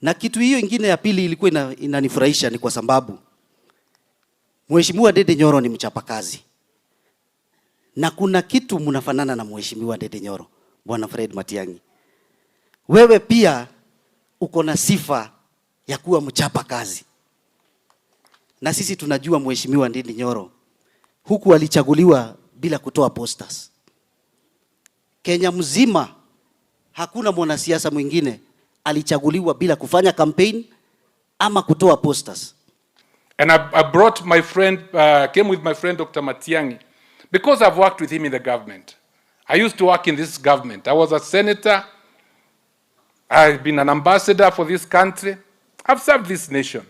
Na kitu hiyo ingine ya pili ilikuwa inanifurahisha ni kwa sababu Mheshimiwa Ndindi Nyoro ni mchapakazi. Na kuna kitu mnafanana na Mheshimiwa Ndindi Nyoro, Bwana Fred Matiang'i. Wewe pia uko na sifa ya kuwa mchapakazi. Na sisi tunajua Mheshimiwa Ndindi Nyoro huku alichaguliwa bila kutoa posters. Kenya mzima hakuna mwanasiasa mwingine alichaguliwa bila kufanya campaign ama kutoa posters. And I brought my friend, came with my friend Dr. Matiang'i, because I've worked with him in the government. I used to work in this government. I was a senator. I've been an ambassador for this country. I've served this nation.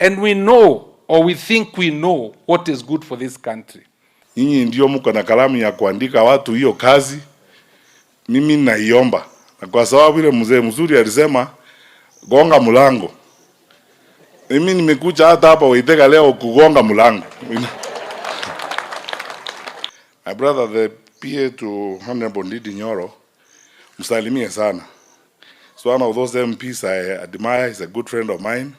And we know, or we think we know, what is good for this country. Nyinyi ndio mko na kalamu ya kuandika watu hiyo kazi. Mimi naiomba. Na kwa sababu ile mzee mzuri alisema gonga mlango. Mimi nimekuja hata hapa Waithaka leo kugonga mlango. My brother, the PA to Honorable Ndindi Nyoro, msalimie sana. It's one of those MPs I admire, he's a good friend of mine.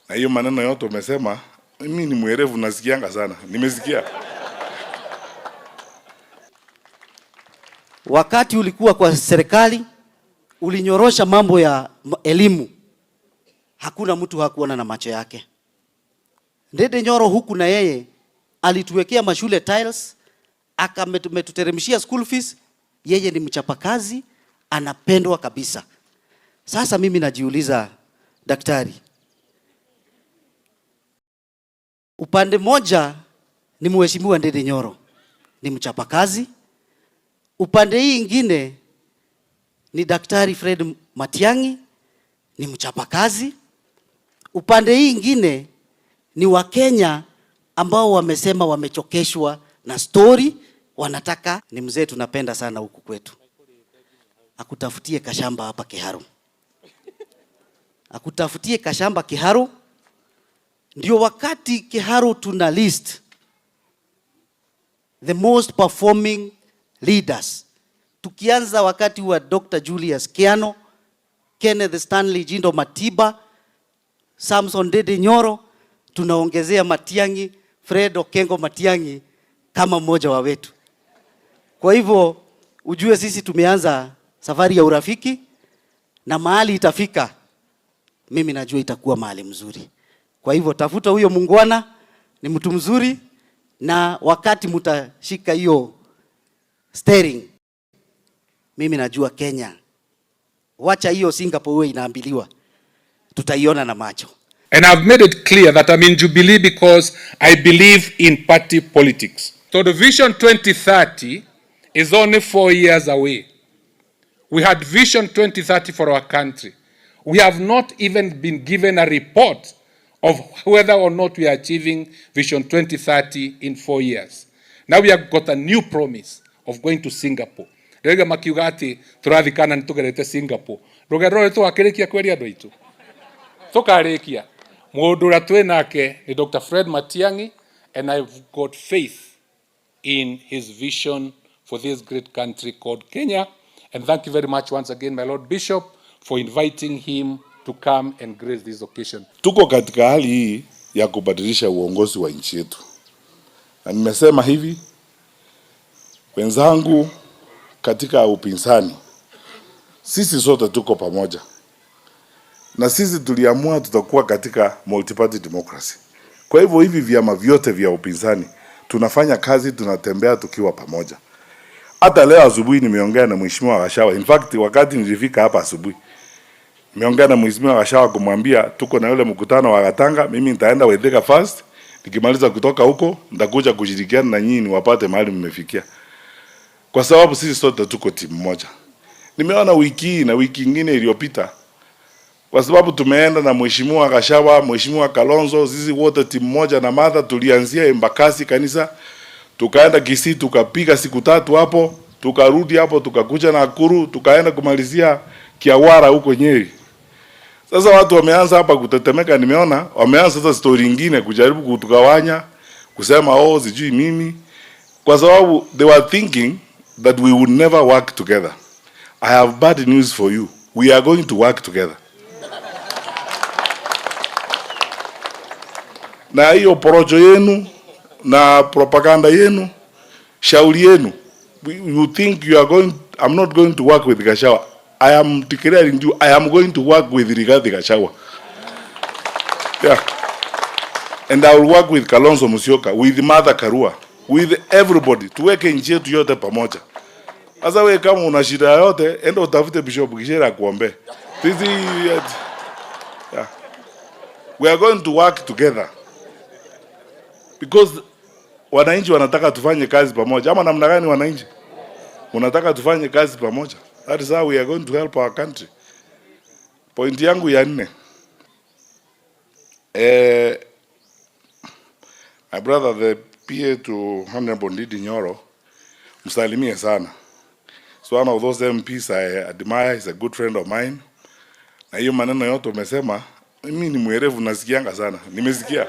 Na hiyo maneno yote umesema, mimi ni mwerevu, nasikianga sana. Nimesikia. Wakati ulikuwa kwa serikali ulinyorosha mambo ya elimu. Hakuna mtu hakuona na macho yake. Ndindi Nyoro huku na yeye alituwekea mashule tiles, akametuteremshia school fees. Yeye ni mchapakazi, anapendwa kabisa. Sasa mimi najiuliza, daktari, upande moja ni Mheshimiwa Ndindi Nyoro ni mchapakazi, upande hii ingine ni Daktari Fred Matiang'i ni mchapakazi, upande hii ingine ni Wakenya ambao wamesema wamechokeshwa na story, wanataka ni mzee tunapenda sana huku kwetu, akutafutie kashamba hapa Kiharu, akutafutie kashamba Kiharu. Ndio wakati Kiharu tuna list the most performing leaders, tukianza wakati wa Dr. Julius Kiano, Kenneth Stanley Jindo Matiba, Samson Ndindi Nyoro, tunaongezea Matiang'i, Fred Okengo Matiang'i kama mmoja wa wetu. Kwa hivyo ujue sisi tumeanza safari ya urafiki na mahali itafika, mimi najua itakuwa mahali mzuri. Kwa hivyo tafuta huyo mungwana, ni mtu mzuri, na wakati mtashika hiyo steering, mimi najua Kenya, wacha hiyo Singapore wewe inaambiliwa, tutaiona na macho. And I've made it clear that I'm in Jubilee because I believe in party politics. So the Vision 2030 is only 4 years away. We had Vision 2030 for our country. We have not even been given a report of whether or not we are achieving Vision 2030 in 4 years. Now we have got a new promise of going to Singapore. Rega makiuga ati turathikana nitugerete Singapore. Rugendo ruru twakirikia kweria andu aitu. Tukarikia. Mundu uria twi nake ni Dr. Fred Matiang'i, and I've got faith in his vision for this great country called Kenya. And thank you very much once again, my Lord Bishop, for inviting him to come and grace this occasion. Tuko katika hali hii ya kubadilisha uongozi wa nchi yetu. Na nimesema hivi, wenzangu katika upinzani, sisi sote tuko pamoja. Na sisi tuliamua tutakuwa katika multi-party democracy. Kwa hivyo hivi vyama vyote vya upinzani tunafanya kazi, tunatembea tukiwa pamoja. Hata leo asubuhi nimeongea na Mheshimiwa Gachagua. In fact, wakati nilifika hapa asubuhi nimeongea na Mheshimiwa Gachagua kumwambia tuko na yule mkutano wa Gatanga, mimi nitaenda Waithaka first, nikimaliza kutoka huko nitakuja kushirikiana na nyinyi niwapate mahali mmefikia. Kwa sababu sisi sote tuko timu moja. Nimeona wiki hii na wiki nyingine iliyopita, kwa sababu tumeenda na Mheshimiwa Gachagua, Mheshimiwa Kalonzo, sisi wote timu moja na Martha, tulianzia Embakasi kanisa, tukaenda Kisii, tukapiga siku 3 hapo, tukarudi hapo, tukakuja Nakuru, tukaenda kumalizia Kiawara huko Nyeri. Sasa watu wameanza hapa kutetemeka, nimeona wameanza sasa story nyingine kujaribu kutugawanya, kusema oh sijui mimi, kwa sababu they were thinking that we would never work together. I have bad news for you. We are going to work together. Na hiyo porojo yenu na propaganda yenu, shauri yenu. You think you are going, I'm not going to work with Gachagua. I am declaring you, I am going to work with Rigathi Gachagua. Yeah. And I will work with Kalonzo Musyoka, with Martha Karua, with everybody. Tuweke nchi yetu yote pamoja. Sasa wewe kama una shida yote, enda utafute Bishop Gishera akuombe. Sisi, yeah. We are going to work together. Because wananchi wanataka tufanye kazi pamoja. Ama namna gani wananchi? Unataka tufanye kazi pamoja. That is how we are going to help our country. Point yangu ya nne. My brother, the PA to Honorable Ndindi Nyoro, msalimie sana. So one of those MPs I admire, is a good friend of mine. Na hiyo maneno yote umesema, mimi ni mwerevu, nasikianga sana. Nimesikia.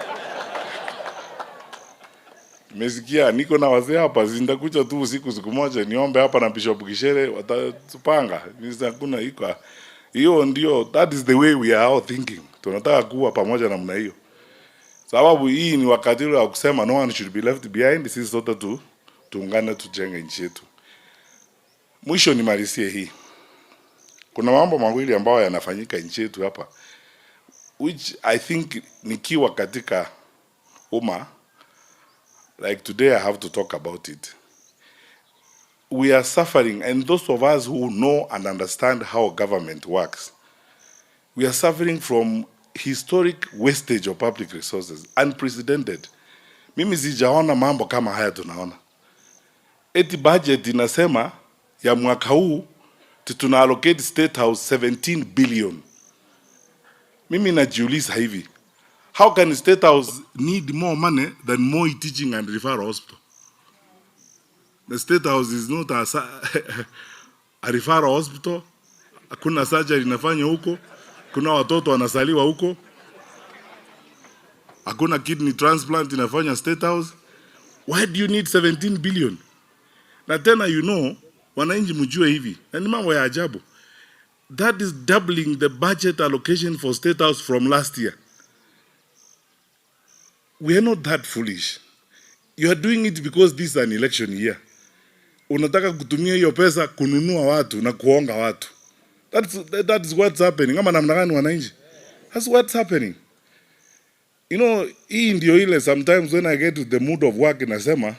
Nimesikia niko na wazee hapa, nitakuja tu usiku siku moja niombe hapa na Bishop Gishere, watatupanga. Mimi hakuna iko. Hiyo ndio, that is the way we are all thinking. Tunataka kuwa pamoja namna hiyo. Sababu hii ni wakati ule wa kusema no one should be left behind. Sisi sote tu tuungane tujenge nchi yetu. Mwisho nimalizie hii. Kuna mambo mawili ambayo yanafanyika nchi yetu hapa, which I think nikiwa katika umma, like today I have to talk about it. We are suffering, and those of us who know and understand how government works, we are suffering from historic wastage of public resources, unprecedented. Mimi sijaona mambo kama haya tunaona. Eti budget inasema ya mwaka huu tuna allocate State House 17 billion. Mimi najiuliza hivi, how can State House need more money than Moi Teaching and Referral Hospital? The State House is not a referral hospital. Hakuna surgery inafanywa huko, kuna watoto wanazaliwa huko, hakuna kidney transplant inafanywa State House. Why do you need 17 billion? Na tena wananchi mjue hivi, na ni mambo ya ajabu. That is doubling the budget allocation for State House from last year. We are not that foolish. You are doing it because this is an election year. Unataka kutumia hiyo pesa kununua watu na kuhonga watu. That is what's happening. Kama namna gani wananchi? That's what's happening. Hii ndio ile sometimes when I get to the mood of work nasema,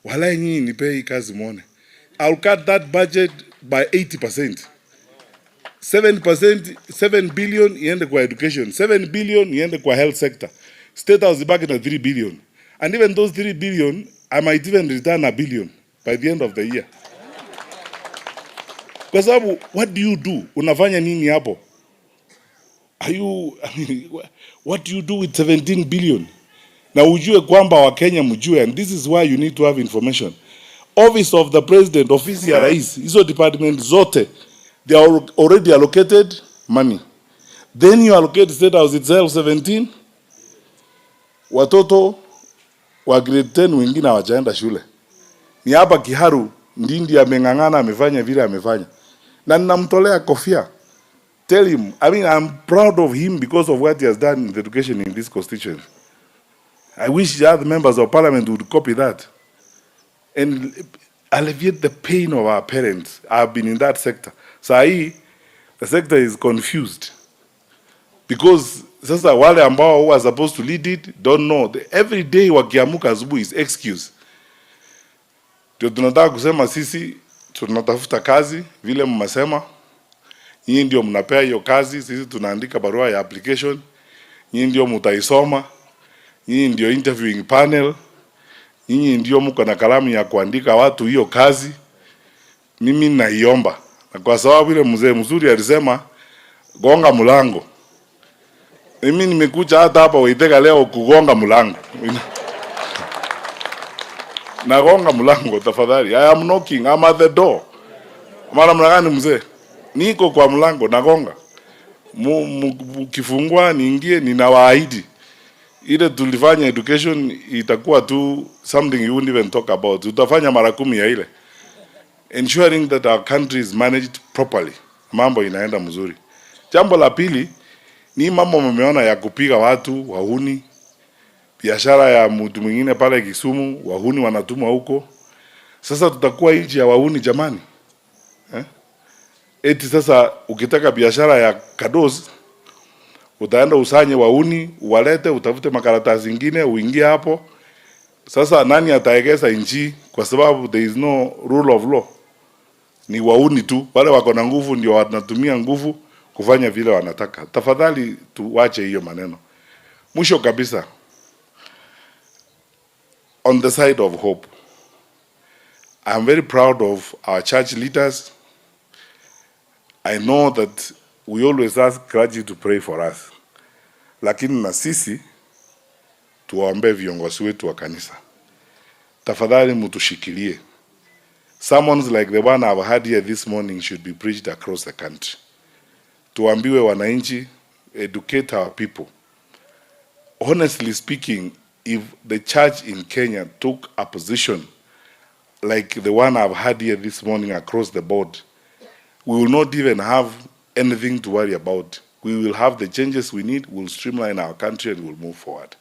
walai nyinyi nipe hii kazi muone. I'll cut that budget by 80%. 7%, 7 billion iende kwa education, 7 billion iende kwa health sector. State House ibaki na 3 billion. And even those 3 billion, I might even return a billion by the end of the year. Kwa sababu what do you do? Unafanya nini hapo? Are you, I mean, what do you do with 17 billion? Na ujue kwamba Wakenya mjue, and this is why you need to have information. Office of the President, ofisi ya rais, hizo department zote, they are already allocated money. Then you allocate State House itself 17. Watoto wa grade 10 wengine hawajaenda shule. Ni hapa Kiharu Ndindi ameng'ang'ana, amefanya vile amefanya, na ninamtolea kofia. Tell him, I mean, I'm proud of him because of what he has done in the education in this constituency. I wish the other members of parliament would copy that and alleviate the pain of our parents. I've been in that sector. Saa hii the sector is confused because sasa wale ambao who are supposed to lead it don't know. Every day wakiamuka asubuhi is excuse. Ndio tunataka kusema sisi tunatafuta kazi vile mmesema. Nyinyi ndio mnapea hiyo kazi, sisi tunaandika barua ya application. Nyinyi ndio mtaisoma. Nyinyi ndio interviewing panel. Nyinyi ndio mko na kalamu ya kuandika watu hiyo kazi. Mimi naiomba, na kwa sababu ile mzee mzuri alisema gonga mlango. Mimi nimekuja hata hapa Waitheka leo kugonga mlango. Nagonga mlango tafadhali. I am knocking. I'm at the door. Mara mna gani mzee? Niko kwa mlango nagonga. Mkifungua niingie, ninawaahidi. Ile tulifanya education itakuwa tu something you wouldn't even talk about. Tutafanya mara 10 ya ile. Ensuring that our country is managed properly. Mambo inaenda mzuri. Jambo la pili ni mambo mmeona ya kupiga watu wahuni. Biashara ya mtu mwingine pale Kisumu, wahuni wanatumwa huko. Sasa tutakuwa nchi ya wahuni jamani, eh? Eti sasa ukitaka biashara ya Kados utaenda usanye wahuni uwalete, utafute makaratasi zingine uingie hapo. Sasa nani ataegeza nchi? Kwa sababu there is no rule of law, ni wahuni tu, wale wako na nguvu ndio wanatumia nguvu kufanya vile wanataka. Tafadhali tuwache hiyo maneno. Mwisho kabisa, on the side of hope, I am very proud of our church leaders. I know that we always ask clergy to pray for us, lakini na sisi tuwaombee viongozi wetu wa kanisa. Tafadhali mtushikilie. Sermons like the one I've had here this morning should be preached across the country. Tuambiwe wananchi, educate our people. Honestly speaking, if the church in Kenya took a position like the one I've had here this morning across the board, we will not even have anything to worry about. We will have the changes we need, we'll streamline our country and we'll move forward.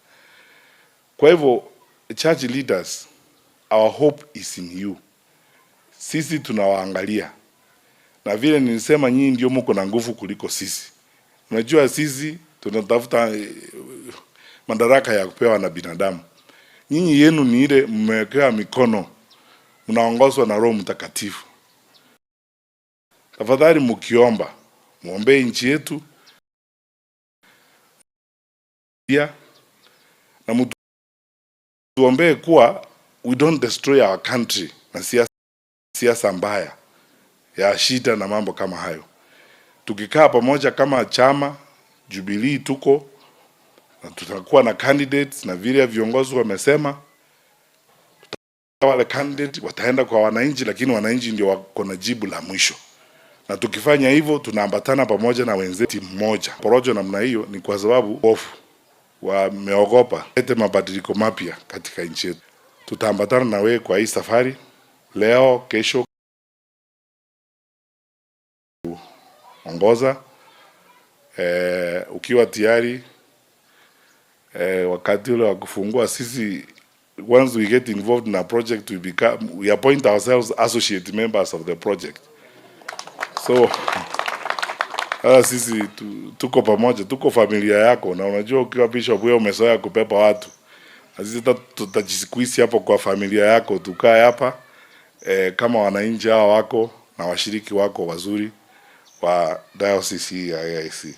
Kwa hivyo, church leaders, our hope is in you. Sisi tunawaangalia na vile nilisema, nyinyi ndio mko na nguvu kuliko sisi. Unajua sisi tunatafuta madaraka ya kupewa na binadamu. Nyinyi yenu ni ile mmewekewa mikono, mnaongozwa na Roho Mtakatifu. Tafadhali mkiomba, muombee nchi yetu pia na mtuombee kuwa we don't destroy our country na siasa mbaya ya shida na mambo kama hayo. Tukikaa pamoja kama chama Jubilee tuko na tutakuwa na candidates na vile viongozi wamesema, wale candidate wataenda kwa wananchi, lakini wananchi ndio wako na jibu la mwisho. Na tukifanya hivyo, tunaambatana pamoja na wenzetu mmoja. Porojo namna hiyo ni kwa sababu hofu, wameogopa lete mabadiliko mapya katika nchi yetu. Tutaambatana na wewe kwa hii safari leo, kesho ongoza ukiwa tayari wakati ule wa kufungua sisi, once we get involved in a project, we appoint ourselves associate members of the project. So sasa sisi tuko pamoja, tuko familia yako, na unajua ukiwa bishop wewe umezoea kubeba watu, na sisi tutajisqueeze hapo kwa familia yako, tukae hapa kama wananchi hawa wako na washiriki wako wazuri wa diocese hii ya AIC.